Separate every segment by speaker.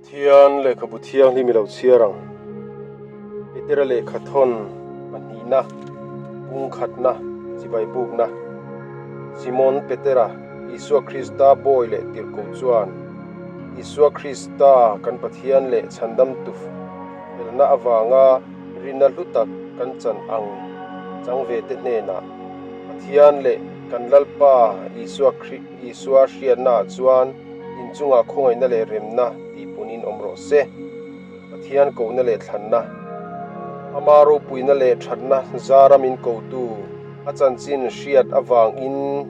Speaker 1: Pathian lehkhabu thianghlim i lo chhiar ang. Petera lehkha thawn pahnihna, pungkhatna, chibai bukna. Simon Petera, Isua Krista bawi leh tirhkoh chuan, Isua Krista kan Pathian leh Chhandamtu felna avanga rinna hlu tak kan chan ang chang ve te hnenah, Pathian leh kan Lalpa Isua Isua hriatnaah chuan inchungah khawngaihna leh remna tih punin awm rawh se. Pathian kohna leh thlanna, Ama ropuina leh thatna zara min kotu a chanchin hriat avangin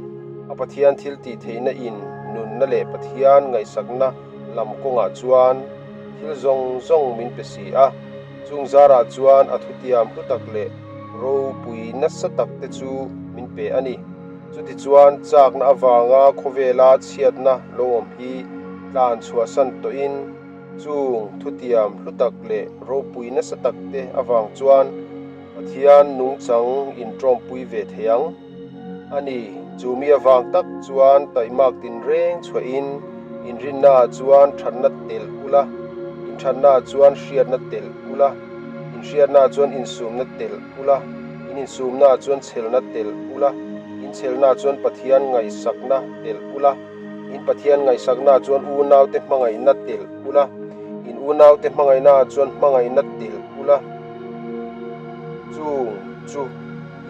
Speaker 1: a Pathian thil tih theihna in nunna leh Pathian ngaihsakna lam kawngah chuan thil zawng zawng min pe si a, chung zarah chuan a thutiam hlu tak leh ropui nasa tak te chu min pe a ni. Chutichuan chakna avanga khawvela chhiatna lo awm hi tlan chhuahsan tawhin chung thutiam hlu tak leh ropui nasa tak te avang chuan Pathian nungchang inṭawmpui ve thei ang. A ni, chu mi avang tak chuan taihmak tinreng chhuahin inrinnaah chuan thatna telh ula, inthatnaah chuan hriatna telh ula, inhriatnaah chuan insumna telh ula, in insumnaah chuan chhelna telh ula, in chhelnaah chuan Pathian ngaihsakna telh ula, in Pathian ngaihsaknaah chuan unaute hmangaihna telh ula, in unaute hmangaihnaah chuan hmangaihna telh ula. Chung chu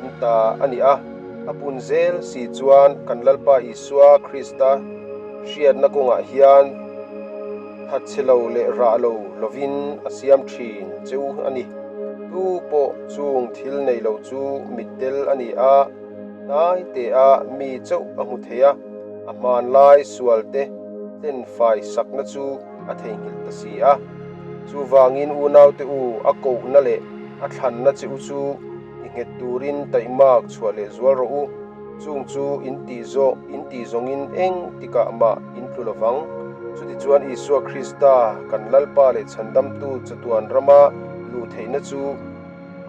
Speaker 1: in ta a ni a, a pun zel si chuan kan Lalpa Isua Krista hriatna kawngah hian thatchhe lo leh rah lo lovin a siam thin che u a ni. Tu pawh chung thil nei lo chu mitdel a ni a, hnai te a mi chauh a hmu thei a, a hmanlai sual te tlenfai sakna chu a theihnghilh ta si a. Chuvangin unaute u, a kohna leh a thlanna che u chu i nghet turin taihmak chhuah leh zual rawh u. Chung chu in tih zawh, in tih zawngin eng tikah mah in tlu lovang. Chutichuan Isua Krista, kan Lalpa leh Chhandamtu chatuan rama luh theihna chu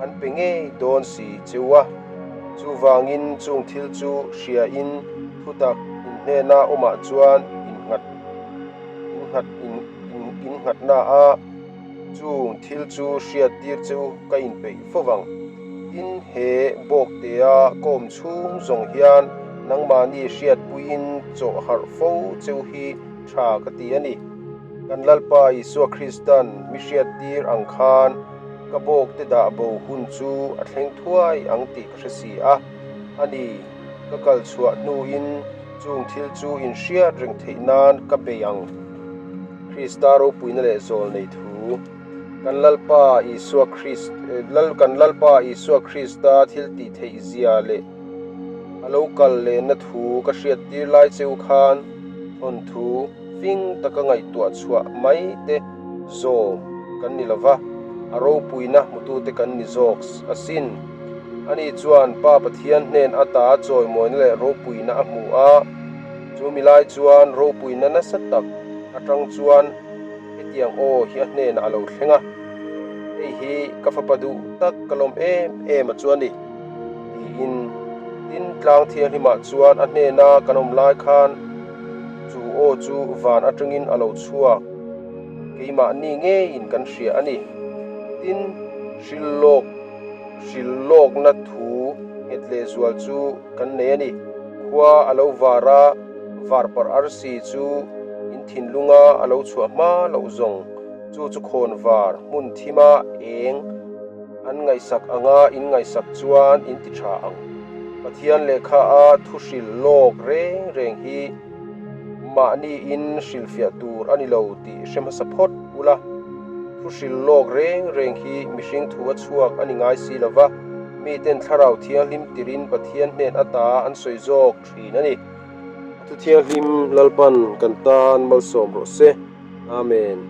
Speaker 1: an pe ngei dawn si che u a. Chuvangin chung thil chu hriain thutak in hnena awmah chuan innghat, innghat, in, in, innghatna a. Chung thil chu hriattir che u ka inpeih fo vang. Tin, he bawktea kawm chhung zawng hian nangmahni hriatpuiin chawh harh fo che u hi tha ka ti a ni. Kan Lalpa Isua Kristan mi hriattir ang khan ka bawkte dah bo hun chu a thleng thuai ang tih ka hre si a. A ni, ka kal chhuah hnuin chung thil chu inhriat reng theih nan ka bei ang. Krista ropuina leh zawl nei thu, Kan Lalpa Isua Krist, Lal, kan Lalpa Isua Krista thil tih theih zia leh a lo kal lehna thu ka hriat tir lai che u khan thawnthu fing taka ngaihtuah chhuah mai te zawm kan ni lova, a ropuina hmutute kan ni zawk asin. Ani chuan Pa Pathian hnen ata chawimawina leh ropuina a hmu a. Chu mi lai chuan ropuina nasa tak atang chuan hetiang aw hi a hnenah a lo thleng a, Hei hi ka fapa duh tak ka lawm em em a chu a ni, tiin. Tin, tlang thianghlimah chuan a hnena kan awm lai khan chu aw chu van atangin a lo chhuak, keimahni ngeiin kan hria a ni. Tin, hrilhlawk hrilhlawkna thu nghet lehzual chu kan nei a ni. Khua a lo var a, var parh arsi chu in thinlunga a lo chhuah hma loh zawng chu chu khawn var hmun thima eng an ngaihsak anga in ngaihsak chuan in ti tha ang. Pathian lehkha a thu hril lawk reng reng hi mahni in hrilhfiah tur a ni lo tih hre hmasa phawt ula. Thu hril lawk reng reng hi mihring thu a chhuak a ni ngai si lova. Miten Thlarau Thianghlim tirin Pathian hnen ata an sawi zawk thin a ni. A thu thianghlim Lalpan kan tan malsawm rawh se. Amen.